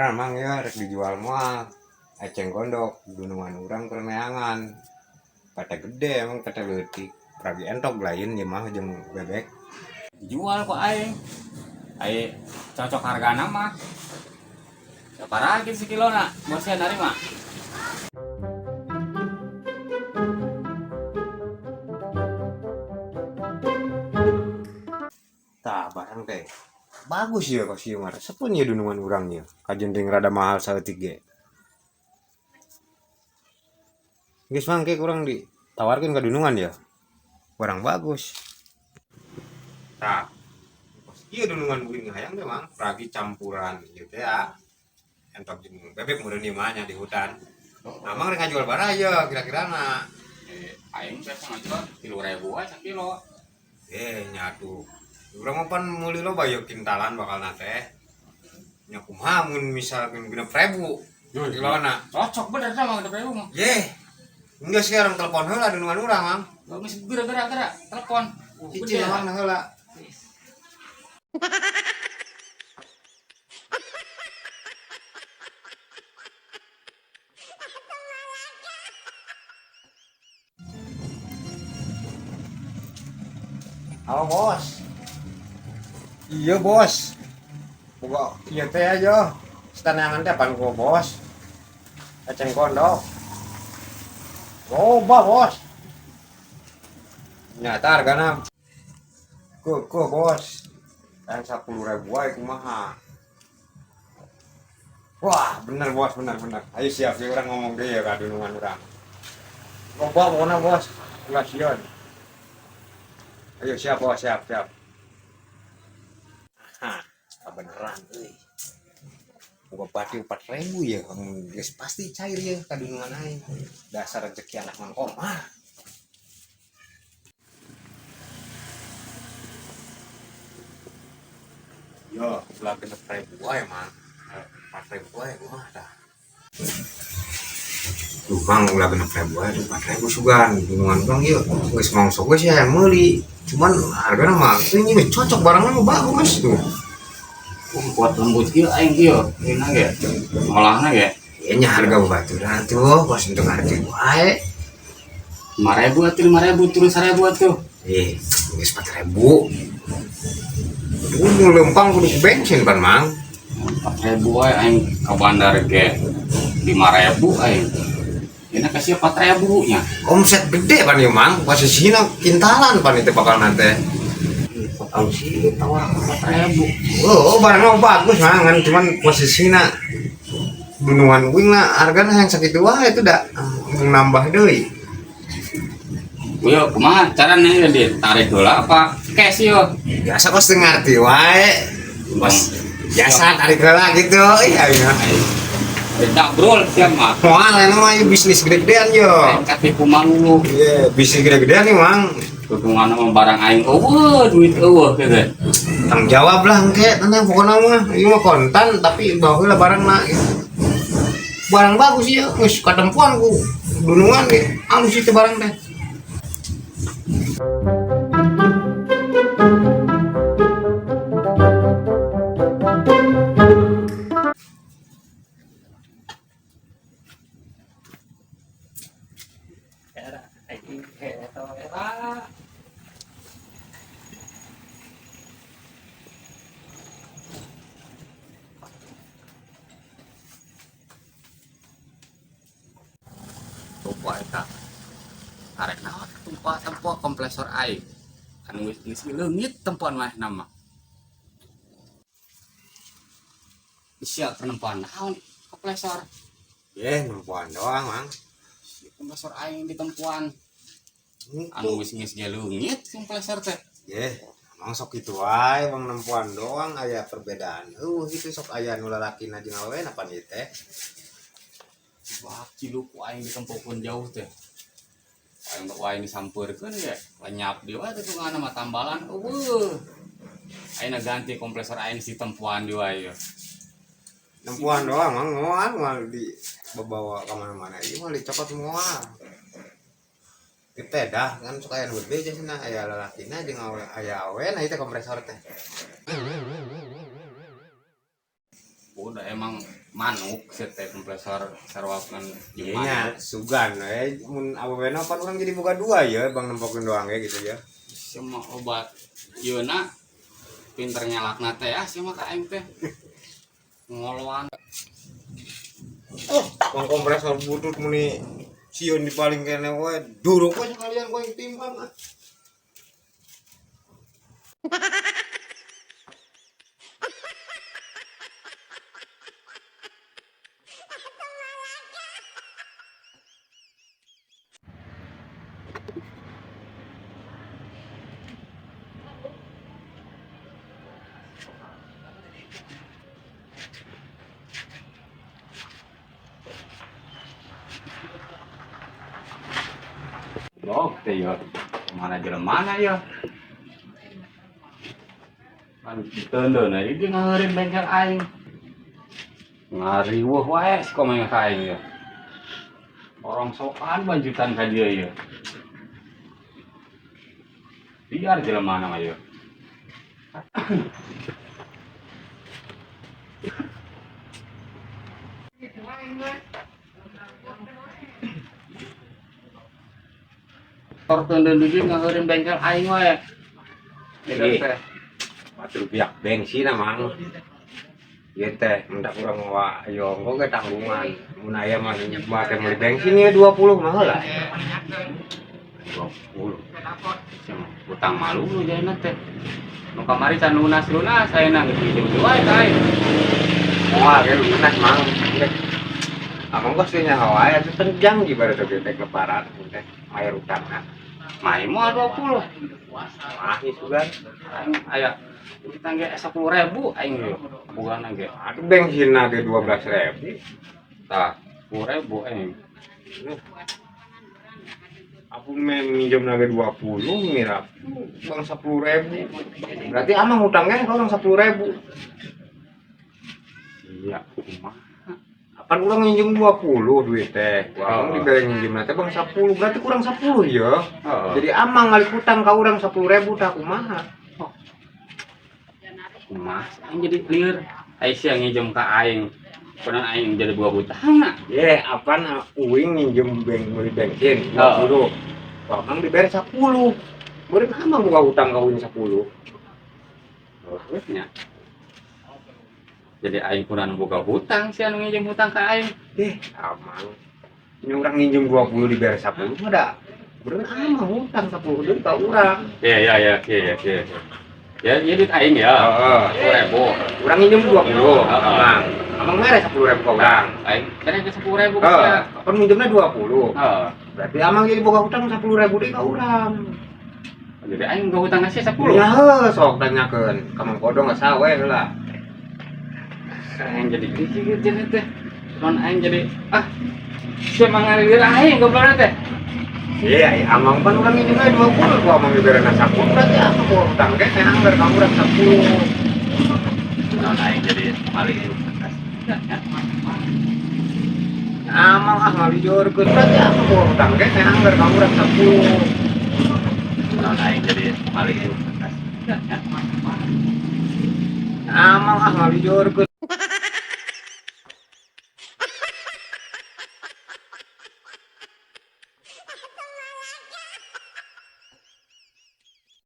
Beneran mang ya rek dijual moal. Eceng gondok dunungan urang keur neangan. PT gede emang PT leutik. Pragi entok lain ieu mah jeung bebek. Dijual kok aing. Aing cocok hargana mah. Sabaraha gitu sekilona, bosnya narima. Tah barang teh. Bagus ya kos ieu mah. Resepun ya dunungan urang ieu. Kajen ting rada mahal saeutik ge. Geus mangke kurang ditawarkeun ka dunungan ya. Barang bagus. Tah, kos ieu dunungan uing hayang teh mang. Pragi campuran ieu teh ya. Entok jeung bebek meureun ieu mah nya di hutan. Nah, mang rek ngajual baraha ieu kira-kirana? Aing biasa ngajual 3.000 wae sakilo. Nyatu. Urang mah pan meuli loba ieu kintalan bakalna teh. Nya kumaha mun misalkeun 6.000 kilona. Cocok bener sama 6.000 mah. Ye. Enggak sekarang telepon heula dunungan urang, Mang. Geus geura-geura telepon. Cicil mang heula. Halo, Bos. Iya, Bos. Boga ieu teh aja. Setanangan teh pan ku Bos. Eceng gondok. Loba, Bos. Nyata hargana ke Bos. Dan 10.000 wae kumaha. Wah, bener Bos, bener bener. Ayo siap sih orang ngomong ge ya ka dunungan urang. Loba pokona Bos. Ulah sieun. Ayo siap Bos, siap, siap. Hah, kebeneran euy. Boga bati 4.000 ya, geus pasti cair ya ka dunungan aing. Dasar rezeki anak Mang Komar. Yo, ulah 6.000 wae, Mang. 4.000 wae kumaha tah. Duh, Mang, ulah 6.000 wae, 4.000 sugan. Dunungan urang ieu geus mangso geus ya yang meuli. Cuman hargana mah ini cocok barangnya mah bagus tuh. Kuat lembut ieu aing ieu, ieu ge. Ngolahna ge. Kayaknya harga babaturan tuh, pas untuk harga wae. 5.000 atuh, 5.000 turun 1.000 atuh. Geus 4.000. Kudu lempang kudu ku bensin pan, Mang. 4.000 wae aing ka bandar ge 5.000 aing. Ini kasih 4.000 nya. Omset gede pan ieu, Mang. Posisina kintalan pan itu bakal nanti. Tahu sih tawar 4.000. Oh, barangnya bagus, Mang. Kan cuman posisina dunungan uing lah hargana yang sakitu wae itu dah nambah deui. Yo kumaha carana ieu ditarik heula apa cash yo? Biasa kos teu ngarti wae. Bos biasa tarik heula gitu. Iya, iya. Beda brol siap mah. Moal eta mah ieu bisnis gede-gedean yo. Aing katipu malulu. Iya, bisnis gede-gedean nih, Mang. Dukungan mah barang aing eueuh duit eueuh gitu. Tanggung jawab lah engke tenang pokoknya mah. Ieu mah kontan tapi bawa heula barangna gitu. Barang bagus ieu, geus katempuan ku dunungan ge. Alus itu barang teh. Era aing eta era. Tumpah eta. Arek naon tumpah tempo kompresor aing. Anu geus geus leungit tempoan mah nama. Sia penempoan naon kompresor. Ye, nempoan doang, Mang. Si kompresor aing ditempuan. Anu geus geus ge leungit kompresor teh. Ye, emang sok kitu wae, bang nempoan doang aya perbedaan. Gitu sok aya nu lalakina jeung awewena pan ieu teh. Wah, ciluk ku aing ditempokeun jauh teh. Aing teh wae disampeurkeun ge, lenyap deui wae tutunganna mah tambalan eueuh. Aing ganti kompresor aing si tempuan deui wae. Nempoan doang, Mang, moal moal di bawa ka mana-mana. Ieu mah dicokot moal. Dipedah kan sok aya nu berbeda cenah, aya lalakina jeung awe aya awena ieu teh kompresor teh. Udah emang Manuk sia teh kompresor sarua ngan jeung Iya nya manuk. Sugan we mun awewena pan urang jadi boga dua ya bang nempokeun doang ya gitu ya. Sia mah obat ieu na pinter nyalakna teh ah sia mah ka aing teh. Ngoloan. Oh, bang kompresor butut muni sieun di paling kene we duruk we sekalian ku aing timbang ah. Blok teh ya. Mana jelema mana ya? Kan diteundeun aja dia ngaheureun bengkel aing. Ngariweuh wae si komeng ka aing ya. Orang sokan banjutan ka dieu ya. Biar jelema mah ya. Tor teundeun di dieu ngaheureun bengkel aing wae. Jadi. Teh. Batur pihak bensin mang. Ieu teh mendak urang mawa yongko ge tanggungan. Mun aya mah make meuli bensin ieu 20 mah heula. 20. Sia mah utang malu lu jadina teh. Nu kamari can lunas-lunas ayeuna geus pinjem wae ka aing. Moal ge lunas mang. Rek. Amang geus teu nyaho wae atuh tenjang di baru teh teh lebaran teh mayar utangna. Main moal 20. Wah, ieu sugan. Aing aya utang ge 10.000 aing ge. Bugana ge. Aduh bensinna ge 12.000. Tah, 10.000 aing. Aku main minjem ge 20 mirap bang 10.000. Berarti amang utangnya ka urang 10.000. Iya, kumaha? Apan urang nginjem 20 duit teh. Ku amang dibere nginjem teh bang 10, berarti kurang 10 ya. Heeh. Jadi amang ngalik utang ka urang 10.000 tah kumaha? Kumaha aing jadi lieur. Ai sia nginjem ka aing. Kunaon aing jadi boga hutangna? Ye, apan uing nginjem beng meuli bensin 20. Ku amang dibere 10. Meureun amang boga hutang ka uing 10. Oh, nya. Jadi aing kunaon boga hutang sia nu nginjem hutang ka aing. Amang. Ini urang nginjem 20 dibere 10 mah da. Meureun amang hutang 10 deui ka urang. Iya, iya, iya, iya, iya. Ya, iya duit aing ya. Heeh. 10.000. Urang nginjem 20, Heeh. amang. Amang mere 10.000 ka urang. Aing bere ke 10.000 ka Heeh, sia. kan minjemnya 20. Heeh. Berarti amang jadi boga hutang 10.000 deui ka urang. Jadi aing boga hutang ka sia 10. Ya heuh, sok tanyakeun ka Mang Kodong geus sawe heula. Aing jadi kieu jadi teh. Non aing jadi ah sia mangalieur aing goblokna teh. Iya, iya, amang pan urang nginjemna 20, ku amang diberena 10, berarti amang boga hutang ge teh anggar ka urang 10. Non aing jadi maling. Amang ah ngalijorkeun, berarti amang boga hutang ge teh anggar ka urang 10. Non aing jadi maling. Amang ah ngalijorkeun.